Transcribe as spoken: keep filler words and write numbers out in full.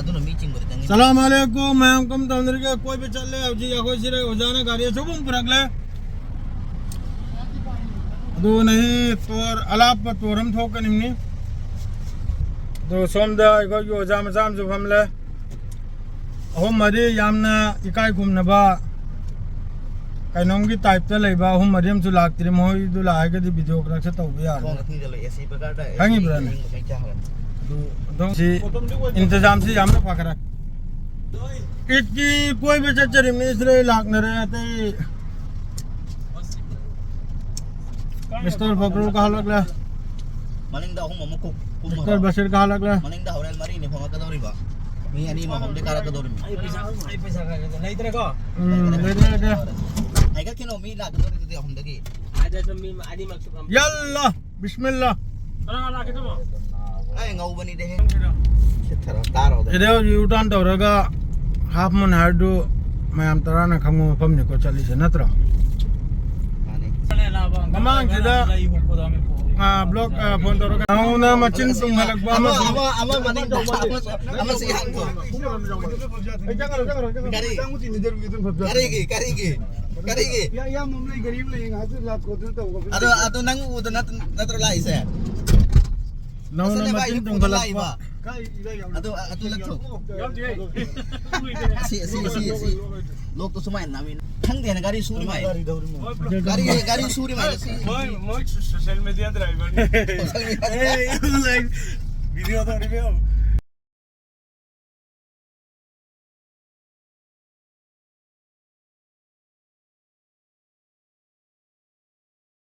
ꯑꯗꯨꯅ ꯃꯤ ꯆꯤꯡꯕꯗꯤ ꯈꯪꯉꯤ꯫ ꯁꯂꯥꯝ ꯑꯂꯩꯀꯨꯝ, ꯃꯌꯥꯝ ꯀꯝ ꯇꯧꯅꯔꯤꯒꯦ? ꯀꯣꯏꯕ ꯆꯠꯂꯦ꯫ ꯍꯧꯖꯤꯛ ꯑꯩꯈꯣꯏ ꯁꯤꯗ ꯑꯣꯖꯥꯅ ꯒꯥꯔꯤ ꯑꯆꯧꯕ ꯑꯃ ꯄꯨꯔꯛꯂꯦ꯫ ꯑꯗꯨ ꯅꯍꯤ ꯇꯣꯔ ꯑꯂꯥꯞꯄ ꯇꯣꯔ ꯑꯃ ꯊꯣꯛꯀꯅꯤꯕꯅꯤ꯫ ꯑꯗꯨ ꯁꯣꯝꯗ ꯑꯩꯈꯣꯏꯒꯤ ꯑꯣꯖꯥ ꯃꯆꯥ ꯑꯃꯁꯨ ꯐꯝꯂꯦ꯫ ꯑꯍꯨꯝ ꯃꯔꯤ ꯌꯥꯝꯅ ꯏꯀꯥꯏ ꯈꯨꯝꯅꯕ ꯀꯩꯅꯣꯝꯒꯤ ꯇꯥꯏꯞꯇ ꯂꯩꯕ ꯑꯍꯨꯝ ꯃꯔꯤ ꯑꯃꯁꯨ ꯂꯥꯛꯇ꯭ꯔꯤ꯫ ꯃꯣꯏꯗꯨ ꯂꯥꯛꯑꯒꯗꯤ ꯚꯤꯗꯤꯑꯣ ꯈꯔꯁꯨ ꯇꯧꯕ ꯌꯥꯔꯅꯤ꯫ ꯈꯪꯉꯤꯕ꯭ꯔꯥꯅꯦ? ꯑꯗꯨ ꯑꯗꯨꯝ ꯁꯤ ꯏꯟꯇꯖꯥꯝꯁꯤ ꯌꯥꯝꯅ ꯐꯈ꯭ꯔꯦ꯫ ꯏꯗꯀꯤ ꯀꯣꯏꯕ ꯆꯠꯆꯔꯤꯕꯅꯤ, ꯁꯤꯗ ꯂꯥꯛꯅꯔꯦ꯫ ꯑꯇꯩ ꯃꯤꯁꯇꯔ ꯐꯀ꯭ꯔꯨ ꯀꯥꯍꯜꯂꯛꯂꯦ꯫ ꯃꯅꯤꯡꯗ ꯑꯍꯨꯝ ꯑꯃꯨꯛ ꯀꯨꯝ-, ꯀꯨꯝꯃꯣ꯫ ꯃꯤꯁꯇꯔ ꯕꯁꯤꯔ ꯀꯥꯍꯜꯂꯛꯂꯦ꯫ ꯃꯅꯤꯡꯗ ꯍꯣꯔꯦꯟ ꯃꯔꯤꯅꯤ ꯐꯝꯃꯛꯀꯗꯧꯔꯤꯕ꯫ ꯃꯤ ꯑꯅꯤ ꯑꯃ ꯑꯍꯨꯝꯗꯤ ꯀꯥꯔꯛꯀꯗꯧꯔꯤꯕꯅꯤ꯫ ꯑꯩ ꯄꯩꯁꯥ, ꯑꯩ ꯄꯩꯁꯥ ꯈꯔ ꯈꯔ ꯂꯩꯇ꯭ꯔꯦꯀꯣ? ꯎꯝ, ꯂꯩꯇ꯭ꯔꯦ, ꯂꯩꯇ꯭ꯔꯦ꯫ ꯍꯥꯏꯒꯠꯈꯤꯅꯣ, ꯃꯤ ꯂꯥꯛꯀꯗꯧꯔꯤꯗꯨꯗꯤ ꯑꯍꯨꯝꯗꯒꯤ꯫ ꯑꯗ ꯑꯗꯨꯝ ꯃꯤ ꯑꯅꯤꯃꯛꯁꯨ ꯐꯝ-, ꯌꯥꯜꯂꯥ꯫ ꯕꯤꯁꯃꯤꯜꯂꯥ꯫ ꯀꯅꯥ ꯀꯅꯥ ꯂꯥꯛꯀꯦ ꯇꯧꯕ? ꯑꯩ ꯉꯧꯕꯅꯤꯗꯦꯍꯦ꯫ ꯁꯤꯠꯊꯔ ꯇꯥꯔꯣꯗ꯫ ꯁꯤꯗ ꯍꯧꯖꯤꯛ ꯌꯨ ꯇꯥꯔꯟ ꯇꯧꯔꯒ ꯍꯥꯐ ꯃꯨꯟ ꯍꯥꯏꯔꯗꯨ ꯃꯌꯥꯝ ꯇꯔꯥꯅ ꯈꯪꯕ ꯃꯐꯝꯅꯤꯀꯣ ꯆꯠꯂꯤꯁꯦ, ꯅꯠꯇ꯭ꯔꯣ? ꯃꯥꯅꯤ꯫ ꯃꯃꯥꯡꯁꯤꯗ, ꯑꯥ, ꯕ꯭ꯂꯣꯛ, ꯑꯥ, ꯐꯣꯟ ꯇꯧꯔꯒ ꯅꯉꯣꯟꯗ ꯃꯆꯤꯟ ꯇꯨꯝꯍꯜꯂꯛꯄ ꯑꯃ, ꯑꯃꯁꯨ꯫ ꯑꯃ, ꯑꯃ ꯃꯅꯤꯡꯗ, ꯑꯃꯁꯨ, ꯑꯃꯁꯨ ꯌꯥꯟꯈꯣ꯫ ꯀꯔꯤ? ꯀꯔꯤꯒꯤ, ꯀꯔꯤꯒꯤ, ꯀꯔꯤꯒꯤ? ꯏꯌꯥꯝꯕ ꯑꯃ ꯂꯩ, ꯒꯥꯔꯤ ꯑꯃ ꯂꯩ, ꯉꯥꯏꯍꯥꯛ ꯂꯥꯛꯈꯣ, ꯑꯗꯨ ꯇꯧꯈꯣ꯫ ꯑꯗꯣ, ꯑꯗꯨ ꯅꯪ ꯎꯗ ꯅꯠ-, ꯅꯠꯇ꯭ꯔꯣ ꯂꯥꯛꯏꯁꯦ? ꯅꯉꯣꯟꯗ ꯃꯆꯤꯟ ꯇꯨꯝꯍꯜꯂꯛꯄ꯫ ꯑꯗꯨ, ꯑꯗꯨ ꯂꯧꯊꯣꯛ꯫ ꯌꯥꯎꯗꯦ꯫ ꯁꯤ, ꯁꯤ, ꯁꯤ, ꯁꯤ꯫ ꯂꯣꯛꯇꯣ ꯁꯨꯃꯥꯏꯅ ꯅꯥꯃꯤ꯫ ꯈꯪꯗꯦꯅ ꯒꯥꯔꯤ ꯁꯨꯔꯤ ꯃꯥꯏ꯫ ꯒꯥꯔꯤ, ꯒꯥꯔꯤ ꯁꯨꯔꯤ ꯃꯥꯏ ꯁꯤ꯫ ꯃꯣꯏ, ꯃꯣꯏ ꯁꯣꯁꯤꯌꯦꯜ ꯃꯤꯗꯤꯌꯥ ꯗ꯭ꯔꯥꯏꯚꯔꯅꯤ꯫ Social media. ꯑꯦ, ꯚꯤꯗꯤꯑꯣ ꯇꯧꯔꯤꯃꯦ꯫